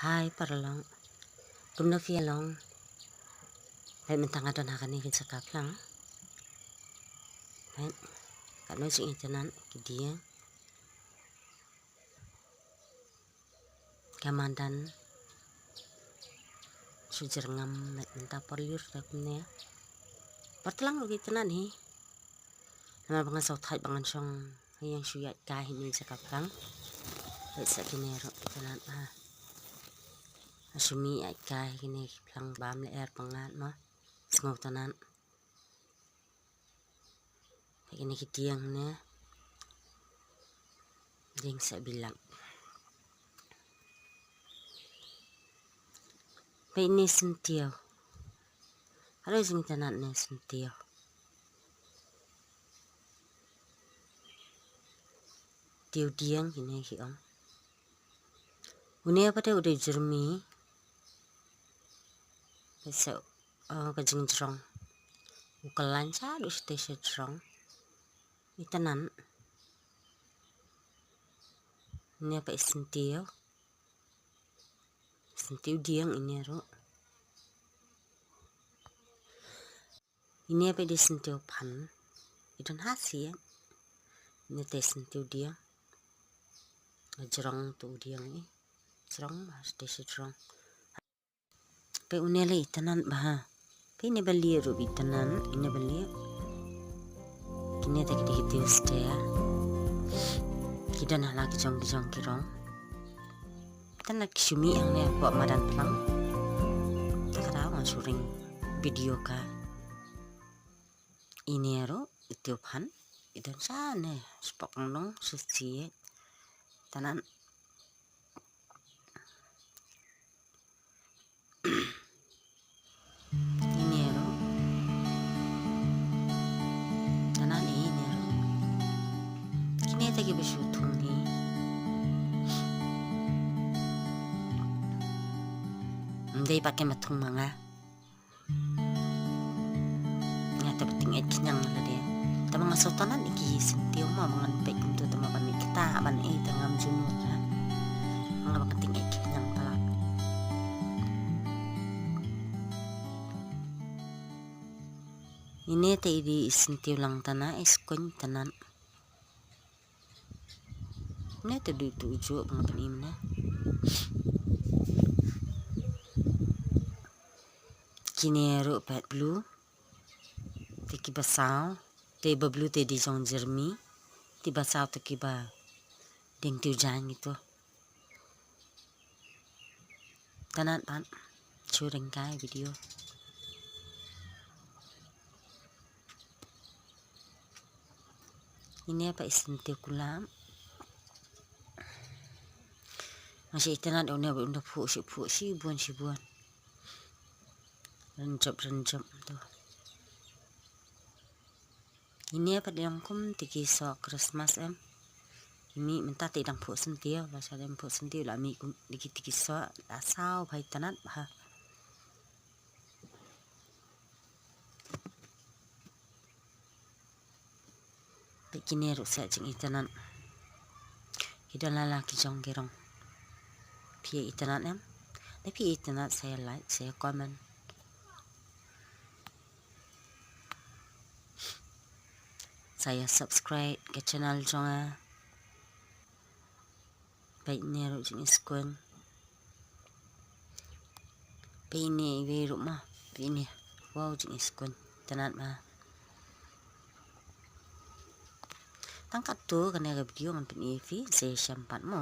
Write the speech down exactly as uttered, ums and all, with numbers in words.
Hai paralok. Kumno phi ïa long? Peit mynta nga don ha kane ka jaka phlang. Peit. Katno jingitynnad ki dieng. Ka madan shu jyrngam mynta por lyiur te kumne. Por tlang ruh ki itynnad hi. Namar ba ngan sngewthuh ba ngan shong ïeng shu ïaid kai hi ne jaka phlang. Peit sa kine ruh itynnad ha. Shu mih ïaid kai kine ki phlang bam lyer pyngngad ma. Sngewtynnad. Kine ki dieng ne. Dieng sa bilak. Peit ne syntiew. Halo jingitynnad ne syntiew. Tiew dieng kine ki ong. Une pat u dei u jyrmi. Peit sa, oh, ka jingjrong. U kyllain sha u shatei sha jrong. Itynnad. Ine pat i syntiew. Syntiew dieng ine ruh. Ine pat i dei syntiew phan. I don ha siej. Ine te syntiew dieng. Jrong tu dieng i. Jrong ma shatei sha jrong. Peit une la itynnad bha. Peit ine ba lieh ruh itynnad, ine ba lieh. Kine te ki dei ki tiew stet. Ki don ha la ki jong ki jong ki rong. Te na ki shu mih hangne hapoh madan phlang. Te ka daw nga shu ring video ka. Ine ruh i tiew phan. I don shane, spok nong shu siej. Itynnad. Ine ruh. Itynnad ine ruh. Kine te kiba shu thung hi. Ym dei pat ki ma thung ma nga. Nga te ba tyngeh khñiang lade. Te ma nga sngewtynnad ïa ki syntiew ma, ma ngan peit kumto te ma ban ïa kita ban ïa te ngam ju nud ha. Ma nga ba nga tyngeh khñiang palat. Ine te i dei i syntiew lang tana i skuñ tana. Ne te dei tu u juh ba nga pyni mynne. Kine ruh pat blue. Te kiba saw. Te ba blue te dei jong jyrmi. Te ba saw te kiba dieng tiew jaiñ ito. Itynnad pat. Shu ring kai video. Ine pat i syntiew kulam. Nga shu itynnad une ba un da phuh shi phuh shibun shibun. Rynjop rynjop to. Ine pat dang kum te ki soh Christmas em. Mih mynta te dang phuh syntiew, la sha dang phuh syntiew la mih kum te ki te ki soh la saw bha itynnad bha. Peit kine ruh sa jingitynnad. Ki don la la ki jong ki rong. Phi ïa itynnad em? Lada phi ïa itynnad sa ïa like, sa ïa comment. Sa ïa subscribe ka channel jong nga. Peit ne ruh jingiskuñ. Peit ne iwei ruh ma. Peit ne. Wow jingiskuñ. Itynnad ma. Tang katto kane ka video ngan pyni ïa phi, sa ïa shem pat mo.